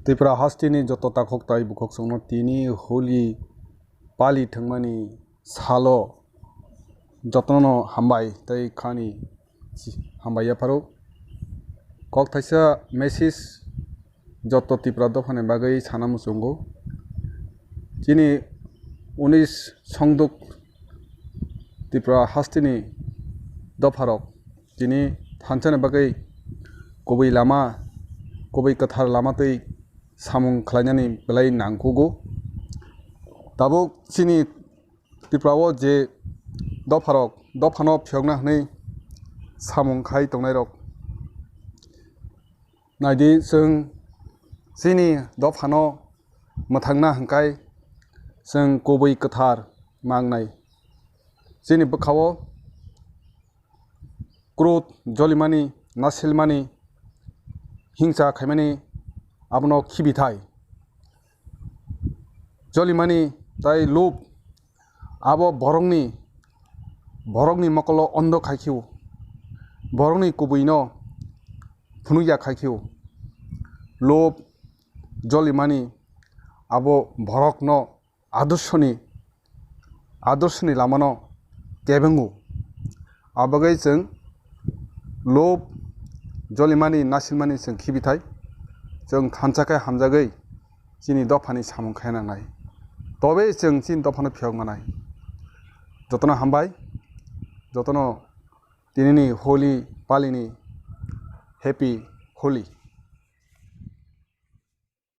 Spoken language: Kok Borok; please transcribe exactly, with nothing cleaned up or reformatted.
Tripura hasteni joto takhuk tai bukhuk songno tini Holi pali thwngmani salo jotono hambai tei khani hambai yapharo. Kok thaisa message joto Tripura dophani bagwi sana muchungo. Chini unis songduk Tripura hasteni dopharok tini thansa ni bagwi kubui lama, kubui kwthar lama twi samung khlainani belai nangkukgo. Tabuk chini Tripura o je dopharok, dophano phiyokna hwnwi samung khai tongnairok, naidi, chwng chini dophano mwthangna hwnkhai chwng kubui kwthar mangnai. Chini bwkhao krud, jolimani, nasilmani, hingsa khaimani abono khibithai. Jolimani tai lub abo borokni, borokni mokolo ondo khaikhiu, borokni kubuino phunukya khaikhiu. Lub, jolimani abo borokno adorsoni, adorsoni lamano kebengo. Abagwi chwng lub, jolimani, nasilmani chwng khibithai. Chwng thansa khe hamjagwi chini dophani samung khaina nangnai. Tobe chwng chini dophano phiyok manai. Jotono hambai, jotono tinini Holi palini happy Holi.